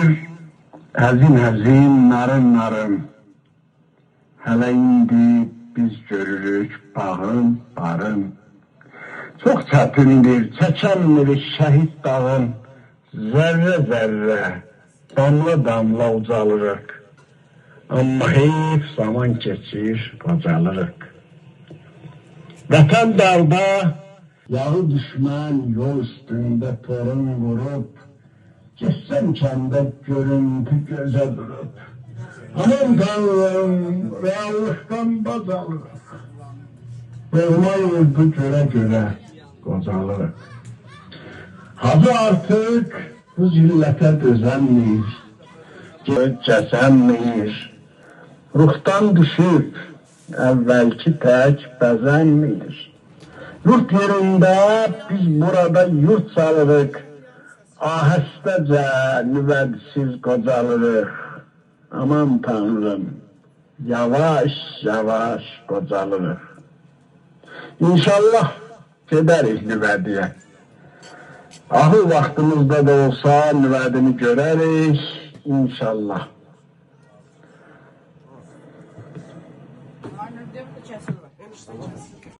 Gedir həzin-həzin, narın-narın. Hələ indi biz görürük bağın, barın. Çox çətindir, çəkəmirik şəhid dağın. Zərrə-zərrə, damla-damla ucalırıq. Amma heyf zaman keçir, qocalırıq. Vətən darda, yağı düşmən yol üstündə torun qurub, getsən kəndə görüntü gözə durub. Aman Tanrım, reallıqdan bacalırıq. Doğma yurdu görə-görə qocalırıq. Hacı artıq bu zillətə dözənmir, kəsənmir. Ruhdan düşüb, əvvəlki tək bəzənmir. Yurt yerində biz burada yurt salırıq, ahəstəcə nüvədsiz qocalırıq. Aman Tanrım, yavaş-yavaş qocalırıq. İnşallah gedərik nüvədiyə. Ahıl vaxtımızda da olsa nüvədini görərik, inşallah. Aynen,